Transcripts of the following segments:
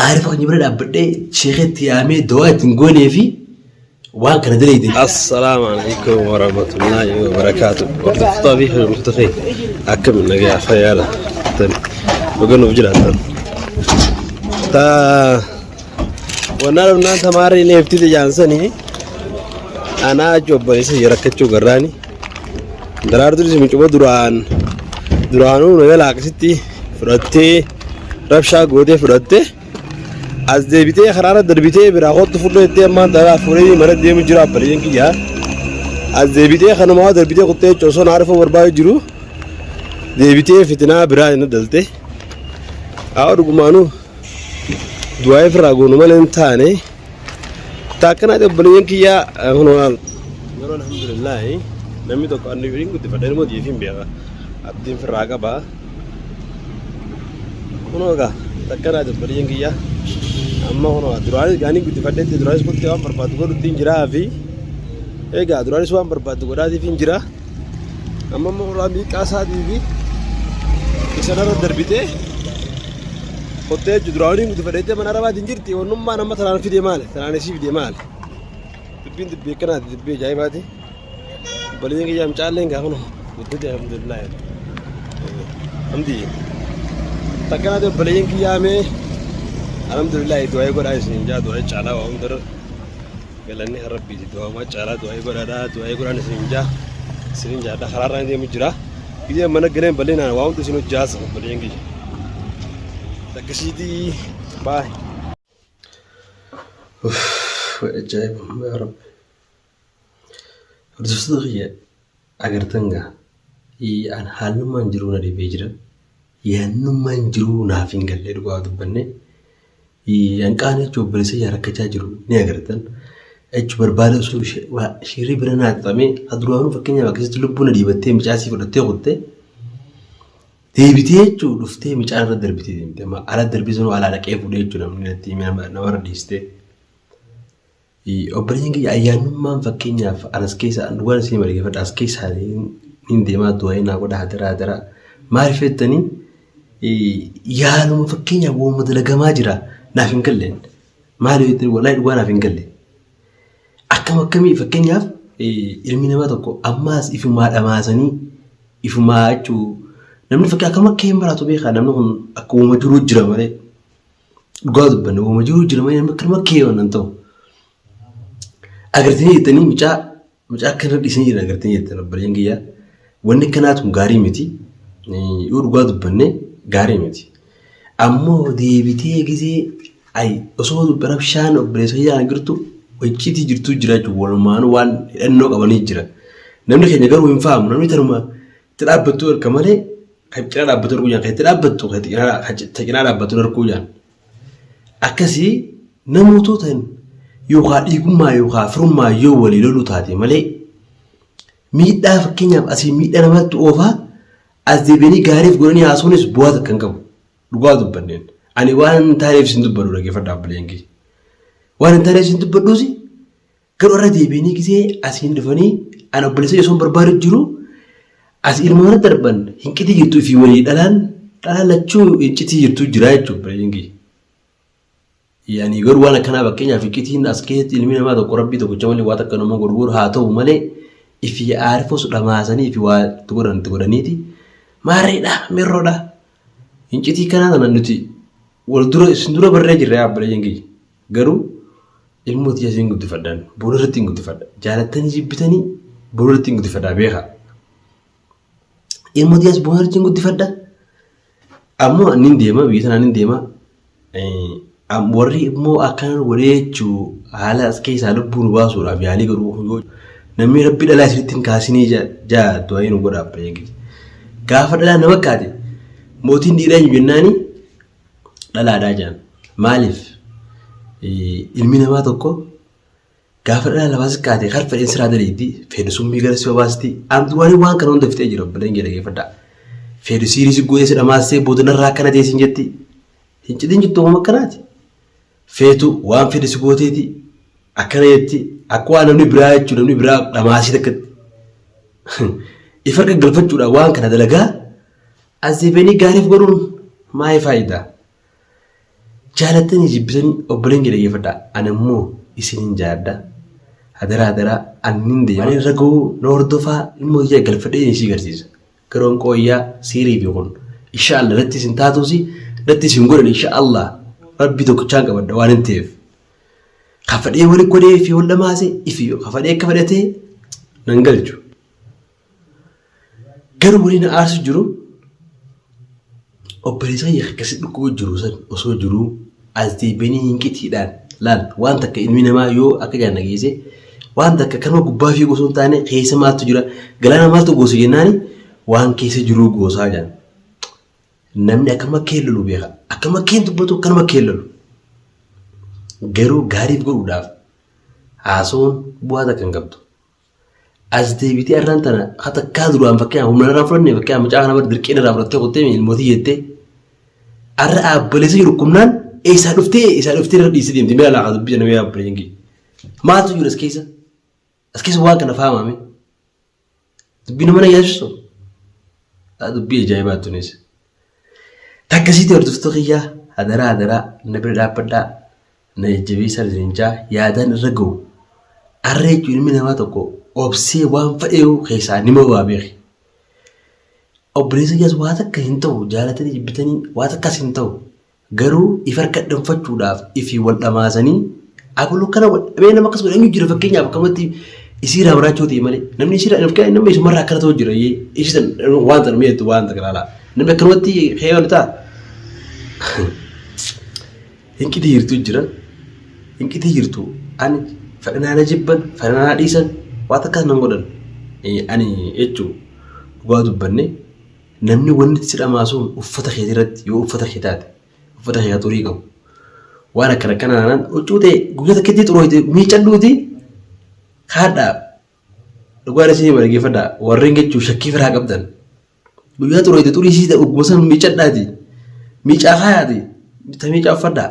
Aarifa keenya bira dhaabbadhee sheeketti yaamee dawaa ittiin goonee fi waan kana daleyde. Assalaamu alaikum warahmatullahi wabarakaatu. Hordoftoota fi hordoftoota keenya akkam nagaa fayyaadha. Tan dhuga nuuf jiraattan. Ta wannaa dhabnaan tamaarri leeftite jaansanii anaa achi obboleessa rakkachuu garraani. Daraartuunis mucuma duraan duraanuu na jalaa akkasitti fudhattee rabshaa gootee fudhattee as deebitee karaarra darbitee biraa kottu fudhee jettee ammaan tanaa fuudhee mana deemu jira abbaleen kiyyaa. As deebitee kanumaa darbitee kuttee jechuun osoo naa dhufuu barbaadu jiru deebitee fitinaa biraa inni dalte. Haa dhugumaanuu du'aa ifirraa goonu malee hin taane. Taakkanaa obboleeyyan kiyyaa kunoo yeroo alhamdulillaahi namni tokko anni firiin guddifadha ilmoo tiif hin beeka abdiin firraa qaba. Kunoo egaa takkanaa obboleeyyan kiyyaa amma kunoo duraanis gaanii guddifadhetti duraanis kuttee waan barbaaddu godhutti hin jiraa fi egaa duraanis waan barbaaddu godhaatiif hin jira. Amma immoo ulaa miiqaa isaatii fi isanarra darbitee kottee jechuudha. Duraan waliin guddifadheettee mana arabaatiin jirti. Wannummaan amma tanaan fide maali? Tanaan isii fide maali? Dubbiin dubbii akkanaati dubbii ajaa'ibaati. Obboleeyyan kiyyaa mucaalleen gaafa nu guddate alhamdulillah. Hamdi. Takkanaati obboleeyyan kiyyaa mee alhamdulillah du'aa godhaa isin jaa du'aa caalaa waa hundarra. Galanni kan rabbiiti du'aamaa caalaa du'aa'ii godhaadha du'aa'ii godhaan isin jaa isinin jaadha karaarraan deemu jira biyya mana galeen bal'inaan waa hundi isin hojjaasa obboleeyyan kiyya akkasiitii baay. Uff ajaa'iba yaa rabbi. Hordoftoota kiyya agartan gaa an haalummaan jiruu na dhibee jira. Yaannummaan jiruu naaf hin galle dhugaa dubbanne. Hanqaan jechuun obboleessa yaa rakkachaa jiru ni agartan. Jechuun barbaada osoo shirri bira naa xaxamee duraanuu fakkeenyaaf akkasitti lubbuu na dhiibattee mucaasii fudhattee kutte deebitee jechuun dhuftee mucaan irra darbitee deemte. Amma ala darbee sanuu alaa dhaqee fuudhee jechuun namni natti himee namarra dhiistee. Obboleeyyan kiyya ayyaannummaan fakkeenyaaf anas keessa dhugaan isin dhaggeeffadha as keessaa niin deemaa du'aa naa godha hadaraa hadaraa maaliif jettanii yaaluma fakkeenyaaf waanuma dalagamaa jira naaf hin galle maaliif jettanii wallaahi dhugaa naaf hin galle akkam akkamii fakkeenyaaf ilmi namaa tokko ammaas ifumaa dhamaasanii ifumaa jechuu namni fakkii akkam akka hin baraatu beekaa namni kun akka uuma jiruu jira malee. Dhugaa dubbanne uuma jiruu jira malee namni akkanuma kee waan hin ta'u. Agartanii jettanii mucaa mucaa akka irra dhiisanii jiran agartanii jettan obboleeyyan kiyyaa. Wanni akkanaa tun gaarii miti. Yoo dhugaa dubbanne gaarii miti. Ammoo deebitee gisee ay osoo rabshaan obboleessa kiyyaan jirtu icciitii jirtuu jira jechuudha. Walumaanuu waan hidhannoo qabanii jira. Namni keenya garuu hin fahamu. Namni tanuma itti dhaabbattu erga malee kan cinaa dhaabbatu arguu jaan kan itti dhaabbattu kan cinaa dhaabbatu arguu jaan. Akkasii namoototan yookaan dhiigummaa yookaan firummaa yoo walii loluu taate malee miidhaa fakkeenyaaf asii miidhaa namatti oofaa as deebi'anii gaariif godhanii haasa'uunis bu'aa takka hin qabu. Dhugaa dubbanneen. Ani waan hin taaneef sin dubbadhu dhaggeeffadhaa obboleeyyan kiyya. Waan hin taaneef sin dubbadhuusi Garuu irra deebi'anii gisee asiin dhufanii an obboleessa osoo hin barbaadu jiru as ilmoon darban hin qitii jirtu fi walii dhalaan dhalaan lachuu hin citii jirtu jira jechuudha obboleeyyan kiyya. Yaani garuu waan akkanaa fakkeenyaaf iccitiin as keessatti ilmi namaa tokko rabbii tokkicha malee waa takka nama godhu haa ta'u malee ifi aarifos dhamaasanii fi waa itti godhan itti godhaniiti maarreedha mirroodha hin citii kanaa tana nuti wal dura isin dura barree jirra yaa obboleeyyan kiyya garuu ilmoo tiyya isin guddifadhaan boona irratti hin guddifadha jaalattanii jibbitanii boona irratti hin guddifadhaa beekaa ilmoo tiyyas boona irratti hin guddifadha Ammoo nin deema biyya sanaa nin deema. Warri immoo akkana godhee jechuu haala as keessaa lubbuu nu baasuudhaaf yaalii godhu yoo namni rabbi dhalaa isinitti hin kaasinii jaa du'aa nu godha abbaa kiyya. Gaafa dhalaa nama kaate mootiin dhiiraa eenyu jennaani dhalaadhaa jaan. Maaliif ilmi namaa tokko Gaafa dhalaa lafaa si kaate kar fedheen siraa daleetti feedu summii gara si obaasti an duraanii waan kana hunda fixee jira obboleen kee dhageeffadhaa. Feedu siirii si gooyee si dhamaastee booda narraa akkana ta'e siin jetti. Hin cidhin jirtu waan akkanaati. Feetu waan fedhe si gooteeti akkana jetti akka waan namni biraa jechuun namni biraa dhamaasii takkatti. Ifa harka galfachuudhaan waan kana dalagaa as deebi'anii gaariif godhuun maayii faayidaa? Jaalattanii jibbitanii obboleen kee dhaggeeffadhaa. Ani immoo isinin jaaladha. Hadaraa hadaraa annin deema. Ani irra ga'uu na hordofaa ilmoo tiyya galfadhee isii garsiisa. Garoon qooyyaa siirii fi kun insha Allah natti isin taatuusi natti isin godhan insha Allah rabbii tokkichaan qabadha waan hin ta'eef. Kafadhee wali godhee fi wal dhamaase ifi kafadhee akka fedhatee nan galchu. Garuu waliin na aarsu jiru obboleessa kiyya akkasi dhukkubuu jiru san osoo jiruu as deebi'anii hinqitiidhaan laal waan takka ilmi namaa yoo akka jaan dhageesse waan takka kanuma gubbaa fiigu osoo hin taane keessa maaltu jira galaana maaltu goosa jennaani waan keessa jiruu goosaa jaan. Namni akkama kee lolu beeka akkama keen dubbatu akkanuma kee lolu. Garuu gaariif godhuudhaaf haasawuun bu'aa takka hin qabdu. As deebitee arraan tana ha takkaa duraan fakkeenyaaf humna irraa fudhanne fakkeenyaaf mucaa kana bar dirqiin irraa fudhattee kuttee ilmootii jettee arra aabboleessa jiru kumnaan eessaa dhuftee eessaa dhuftee irra dhiisee deemti mi'a laaqa dubbii nama aabbolee kiyya. Maaltu jiru as keessa? As keessa waan kana faamame. Dubbii nama na yaasisu. Dubbii ajaa'ibaa tunis. Takkasiitii hordoftoota kiyyaa hadaraa hadaraa na bira dhaabbadhaa na jajjabeessaa isiniin jaa yaadaan irra ga'u. Arra jechuun ilmi namaa tokko obsee waan fedheewu keessaa nima waa beeki. Obboleessa kiyyaas waa takka hin ta'u jaalatanii jibbitanii waa takkas hin ta'u. Garuu if harka dhanfachuudhaaf ifii wal dhamaasanii abaluu kana wal dhabee nama akkas godhe eenyu jira fakkeenyaaf akkamatti isii irraa baraachuu ta'e malee namni isii irraa namni isumarraa akkana ta'u jira isii san waan sana mi'eettu waan takka laalaa namni akkanumatti heeyoon ta'a. Hinqitii jirtu jira hinqitii jirtu ani fedhanaa na jibban fedhanaa na dhiisan waan takkas nan godhan ani jechuu dhugaa dubbanne. Namni wanni si dhamaasuun uffata keetii irratti yoo uffata kee taate uffata kee xurii qabu waan akkana akkana naanaan huccuu ta'e guyyaa takkitti xurooyte miicadhuuti kaadhaa dhugaan isin hima dhaggeeffadhaa warreen jechuu shakkii firaa qabdan guyyaa xurooyte xurii sii ta'e ogguma san miicadhaati miicaa kaayaati ta miicaa uffadhaa.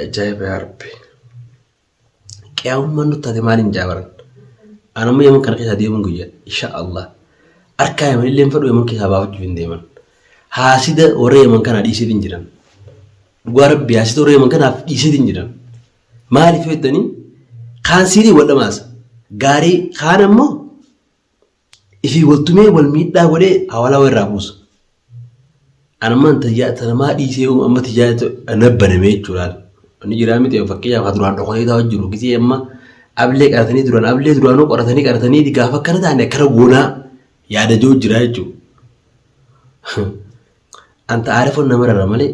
Ajaa'iba yaa Rabbi. Qiyaamummaan nutti taate maaliin jaabaran? An amma yaman kana keessaa deemuun guyya insha Allah. Harkaa yaman illee hin fedhu yaman keessaa baafachuuf hin deeman. Haasida warra yaman kanaa dhiiseet hin jiran. Dhugaa rabbi haasida warra yaman kanaaf dhiiseet hin jiran. Maaliif yoo jettanii kaan siirii wal dhamaasa. Gaarii kaan ammoo Ifii wal tumee wal miidhaa godhee hawalaa irraa buusa. An ammaan tayyaa tanamaa dhiisee amma tiyyaa na baname jechuudha. Inni jiraa miti fakkeenyaaf haa duraan dhokatee taa'u jiru gisee amma ablee qaratanii duraan ablee duraanuu qoratanii qaratanii gaafa akkana taane akkana goonaa yaada jiru jira jechuudha. Anta aarifoon nama rara malee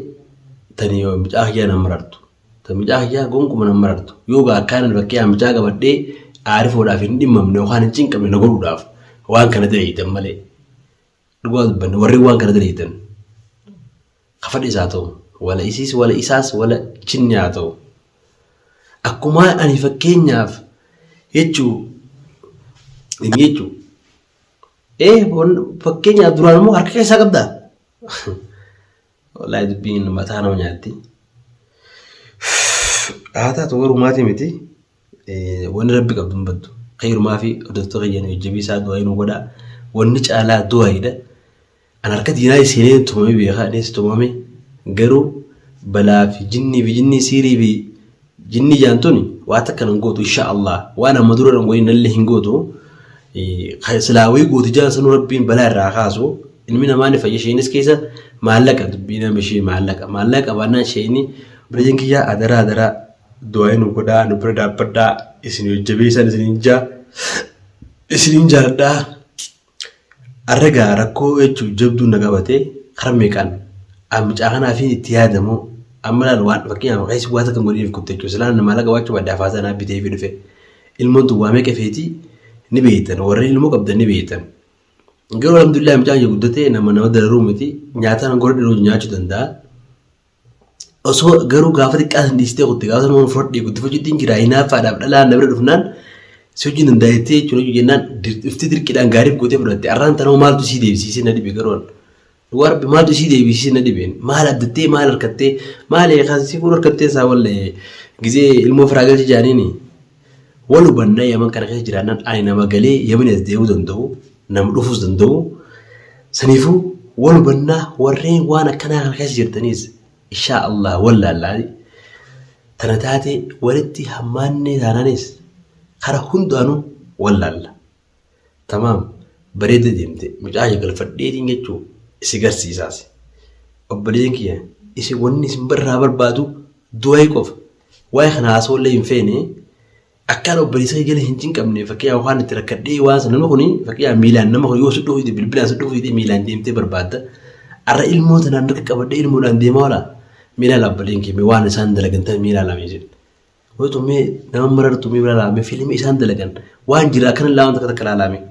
tani mucaa kiyyaa nama marartu. Ta mucaa kiyyaa gonkuma nama marartu. Yoo gaa akkaan bakkee mucaa qabadhee aarifoodhaaf hin dhimmamne yookaan hin cinqamne na godhuudhaaf waan kana daleeytan malee. Dhugaa dubbanne warri waan kana daleeytan. Kafadhis haa ta'u wala isiis wala isaas wala chinni haa ta'u. Akkuma ani fakkeenyaaf jechuu inni jechuu Ee fakkeenyaaf duraan immoo harka keessaa qabdaa? Wallaahi dubbiin mataa nama nyaatti. Haa taatu garuu maatii miti. Wanni rabbi qabdu hin baddu. Khayrumaa fi hordoftoota kiyya nu jajjabeessaa du'aa nu godhaa. Wanni caalaa du'aayidha. An harka diinaa seenee tumame beekaa anis tumame garuu balaa fi jinnii fi jinnii siirii fi jinnii jaantuni waa takka nan gootu insha Allah waan amma dura nan godhin nallee hin gootu silaa wayii gootu jaan sanuu rabbiin balaa irraa kaasu ilmi namaa ni fayya isheenis keessa maallaqa dubbii nama ishee maallaqa maallaqa qabaannaan isheen biyyan kiyyaa adaraa adaraa du'aa nu godhaa nu bira dhaabbadhaa isin jajjabeessan isinin jaa isinin jaaladhaa. Arra gaa rakkoo jechuun jabduun na qabate kara meeqaan an mucaa kanaafiin itti yaadamoo amma laal waan fakkeenyaaf keessa waa takka hin godhiniif kutte jechuudha silaan maallaqa qabaachuu baadhe afaasaa naa biteefii dhufe ilmoon tun waa meeqa feeti ni beektan warreen ilmoo qabdan ni beektan garuu alhamdulillah mucaan yoo guddate nama nama dararuu miti nyaata nan godhadhe nyaachuu danda'a Osoo garuu gaafa xiqqaa san dhiistee kutte gaafa sana fudhadhee guddifachuutti hin jira hinaaffaadhaaf dhalaan na bira dhufnaan si wajjin dandaa'ettee jechuun hojii jennaan dhuftee dirqiidhaan gaariif gootee fudhatte arraan tanoo maaltu sii deebisiisee na dhibe garuu dhugaa rabbi maaltu sii deebisiisee na dhibeen maal abdattee maal harkattee maal eekaan si fuudhu harkattee isaa wallee gizee ilmoo firaa galchi jaaniini wal hubannaa yaman kana keessa jiraannaan ani nama galee yaman as deemuu danda'u nama dhufuus danda'u saniifuu Wal hubannaa warreen waan akkanaa kana keessa jirtaniis inshaa Allah wal laallaa. Tana taate walitti hammaannee taanaanis kara hundaanuu wal laalla. Tamaam bareeda deemte mucaa kee galfadheetiin jechuu si garsiisaas. Obboleeyyan kiyya isin wanni isin irraa barbaadu du'aayii qofa. Waa'ee kana haasa'uu hin feene akkaan obboleessa kee jala hin cinqabne fakkeenyaaf waan itti rakkadhee waan sana namni kun fakkeenyaaf miilaan nama kun yoo si dhufu bilbilaan si dhufu miilaan deemtee barbaadda. Arra ilmoo tanaan harka qabadhee ilmoodhaan deemaa oola. Miila obboleeyyan kiyya waan isaan dalagan ta'e miila lama isin. Waytu mee nama marartu mee ilaalaa mee fiilmii isaan dalagan waan jira akkana ilaa waan takka takka ilaalaa mee.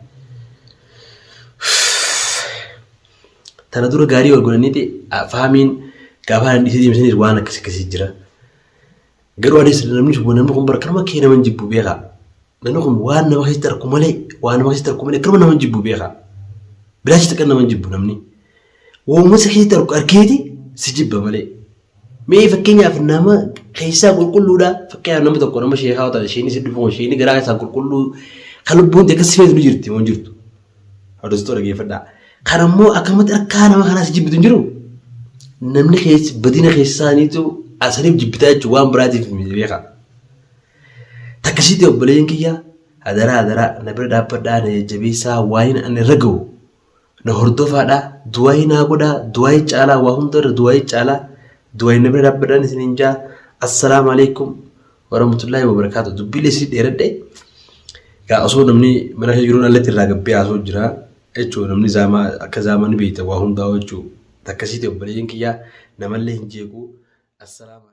Tana dura gaarii wal godhaniiti faamiin gaafa ani dhiisee deemsaniis waan akkas akkasii jira. Garuu anis namni namni kun bara kanuma kee nama hin jibbu beekaa. Namni kun waan nama keessatti arku malee waan nama keessatti arku malee akkanuma nama hin jibbu beekaa. Bilaashi takka nama hin jibbu namni. Waanuma isa keessatti arku arkeeti si jibba malee. Mee fakkeenyaaf nama keessaa qulqulluudha. Fakkeenyaaf nama tokko nama sheekaa ta'e isheen si dhufu isheen garaa keessaa qulqulluu kan lubbuun ta'e akkas feetu ni jirti moo hin jirtu. Hordoftoota dhaggeeffadhaa. Kan ammoo akkamatti harkaa nama kanaas jibbitu hin jiru. Namni keessi badina keessaaniitu asaniif jibbitaa jechuun waan biraatiif miti beekaa. Takkasitti obboleeyyan kiyya hadaraa hadaraa na bira dhaabbadhaa na jajjabeessaa waan ani irra ga'u na hordofaadha du'aayii naa godhaa du'aayii caalaa waa hunda irra du'aayii caalaa du'aayii na bira dhaabbadhaan isiniin jaa assalaamu alaikum warahmatullaahi wabarakaatu dubbiilee isin dheeradhe gaa osoo namni mana keessa jiruun alatti irraa gabbee haasoo jira jechuun namni zaamaa akka zaamaa ni beekta waa hundaa jechuu takkasiiti obboleeyyan kiyyaa namallee hin jeequu assalaamu.